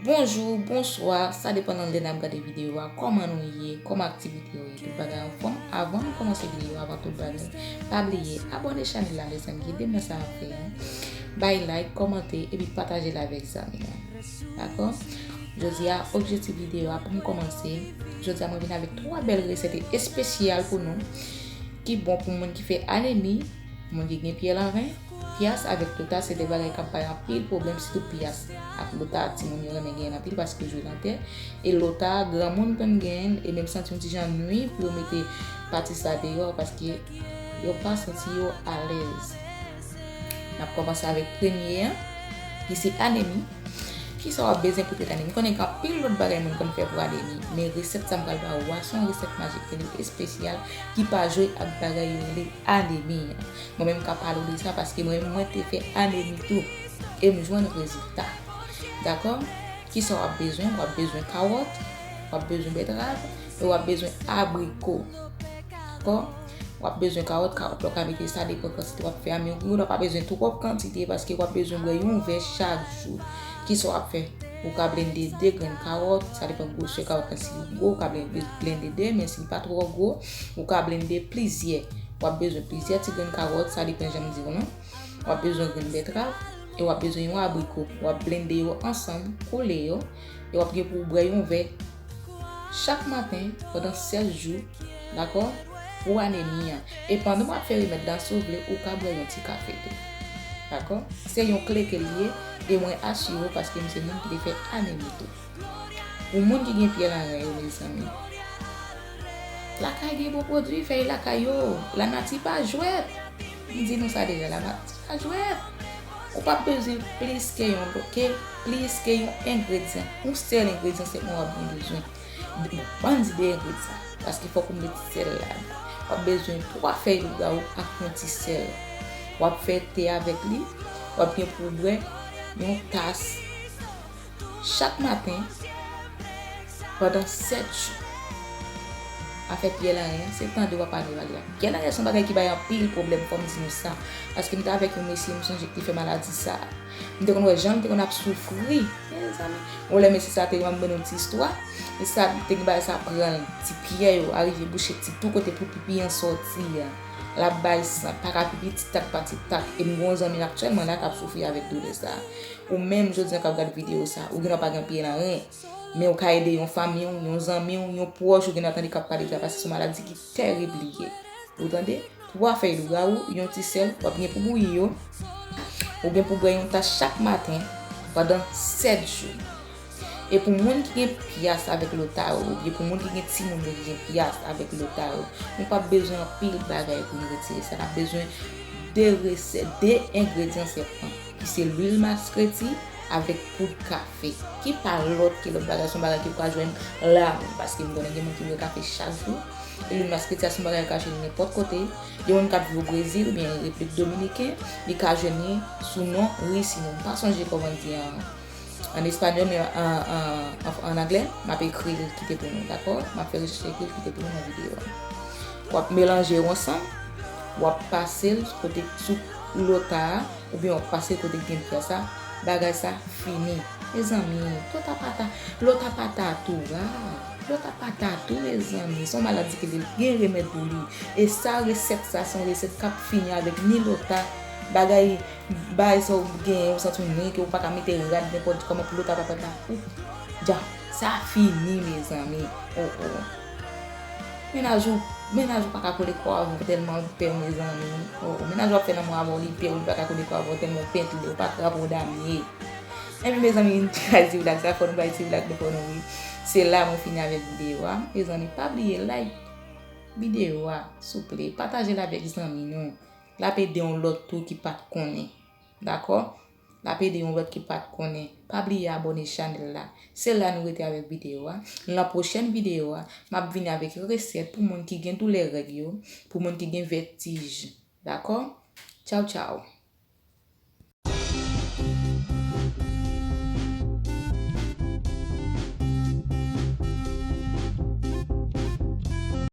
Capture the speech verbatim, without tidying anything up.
Bonjou, bonswa, sa depann nan lè n ap gade videyo a, kòman nou ye, kòman aktivite yo ye, tout bagay anfòm. Avan nou kòmanse videyo a, avan tout bagay, pa bliye abòne chanèl la, mezanmi, ede m nan sa m ap fè a. Bay like, kòmante, epi pataje l avèk zanmi nou. Dakò? Jodi a, objektif videyo a, pou m kòmanse, jodi a mwen vin avèk twa bèl resèt espesyal pou nou, ki bon pou moun ki fè anemi, moun ki gen pyèl an ren. Pyas avèk lota se de bagay k ap bay anpil pwoblèm, sitou pyas ak lota, timoun yo renmen genyen anpil paske yo jwe nan tè. E lota, granmoun konn genyen l, e menm santi yon ti jan nwi pou yo mete pati sa deyò paske yo pa santi yo alèz. N ap kòmanse avèk premye an, ki se anemi. Kisa w ap bezwen pou trete anemi? M konnen gen anpil lòt bagay moun konn fè pou anemi, men resèt sa m pral ba ou a, se yon resèt majik, li espesyal, ki pa jwe ak bagay yo rele anemi an. Mwen menm m ka pale w de sa paske mwen menm mwen te fè anemi tou, e m jwenn rezilta. Dakò? Kisa w ap bezwen? W ap bezwen kawòt, w ap bezwen bètrav, e w ap bezwen abriko. Dakò? W ap bezwen kawòt, kawòt la w ka mete, sa depann kantite w ap fè a, men ou pa bezwen twòp kantite paske w ap bezwen bwè yon vè chak jou. Kisa w ap fè? Ou ka blende de grenn kawòt, sa depann gwosè kawòt la, si li gwo, ou ka blen-, blende de, men si li pa twò gwo, ou ka blende plizyè. W ap bezwen plizyè ti grenn kawòt, sa depann jan m di w lan. W ap bezwen grenn bètrav, e w ap bezwen yon abriko. W ap blende yo ansanm, koule yo, e w ap gen pou w bwè yon vè chak maten pandan sèt jou, dakò? Pou anemi an. E pandan w ap fè remèd la, si w vle, ou ka bwè yon ti kafe tou. Dakò? Se yon kle ke l ye, e mwen asire w paske m se moun ki te fè anemi tou. Pou moun ki gen pyèl an ren yo, mezanmi, lakay gen bon pwodui, fèy lakay yo, lanati pa jwèt. M di nou sa deja, lanati pa jwèt. Ou p ap bezwen plis ke yon, ke plis ke yon engredyan. Yon sèl engredyan sèlman w ap gen bezwen. Bon, ban m di de engredyan, paske fòk ou met sèl ladan. W ap bezwen twa fèy lougawou ak yon ti sèl. W ap fè te avèk li, w ap gen pou w bwè yon tas chak maten pandan sèt jou. Afè pyèl an ren an, se tande w ap ale w ale a. Pyèl an ren se yon bagay ki bay anpil pwoblèm, fò m di nou sa. Paske m te avèk yon mesye, m sonje ki te fè maladi sa a. M te konn wè jan l te konn ap soufri, mezanmi. Yon lè mesye sa te, m ap ban nou ti istwa. Mesye sa te gen bagay sa pran l, ti pyè yo, arive bouche ti tou kote pou pipi an sòti a. L ap bay san, pa ka pipi, ti tak pa ti tak. E m gen yon zanmi aktyèlman la k ap soufri avèk doulè sa a. Ou menm jodi an k ap gade videyo sa, ou gendwa pa gen pyèl an ren, men ou ka ede yon fanmi w, yon zanmi w, yon pwòch ou gendwa tande k ap pale de sa, paske se yon maladi ki tèrib li ye. Ou tande? Twa fèy lougawou, yon ti sèl, w ap gen pou bouyi yo, ou gen pou bwè yon tas chak maten pandan sèt jou. E pou moun ki gen pyas avèk lota yo, oubyen pou moun ki gen timoun yo ki gen pyas avèk lota yo, nou p ap bezwen anpil bagay pou nou retire sa. N ap bezwen de resèt, de engredyan sèlman, ki se lwil maskreti avèk poud kafe, ki pa lòt ke lòt bagay, se yon bagay ke ou ka jwenn la menm, paske m konnen gen moun ki bwè kafe chak jou, e lwil maskreti a se yon bagay ou ka jwenn nenpòt kote. Gen moun k ap viv o Brezil oubyen Repiblik Dominiken, li ka jwenn li sou non Risimo. M pa sonje kòman l di an, an espanyòl, men an, an, an, an anglè, m ap ekri l kite pou nou, dakò? M ap fè rechèch ekri l kite pou nou nan videyo a. W ap melanje yo ansanm, w ap pase l kote sou lota a, oubyen w ap pase l kote k gen pyas la, bagay sa fini. Mezanmi, lota pata, lota pata tou, ah, lota pata tou, mezanmi. Se yon maladi ki li gen remèd pou li. E sa, resèt sa, se yon resèt k ap fini avèk ni lota, bagay, bagay sa ou genyen, ou santi w nwi, ke ou pa ka mete rad nenpòt kòman pou lota pa pata. Ou, dja, sa fini, mezanmi. Oh, oh. Mennaj ou, mennaj ou pa ka kole kò avè w tèlman l pè w, mezanmi. Oh, oh. Mennaj ou ap fè lanmou avè w, li pè w, li pa ka kole kò avè w tèlman w pent li, ou pa krapo damye. Enben, mezanmi, n bay ti blag sa, fò nou bay ti blag nou fò nou ri. Se la mwen fini avèk videyo a. Mezanmi, pa bliye like videyo a, souple. Pataje l avèk zanmi nou. L ap ede yon lòt tou ki pa t konnen. Dakò? L ap ede yon lòt ki pa t konnen. Pa bliye abòne chanèl la. Se la nou rete avèk videyo a. Nan pwochèn videyo a, m ap vini avèk resèt pou moun ki gen doulè règ yo, pou moun ki gen vètij. Dakò? Tchaw, tchaw.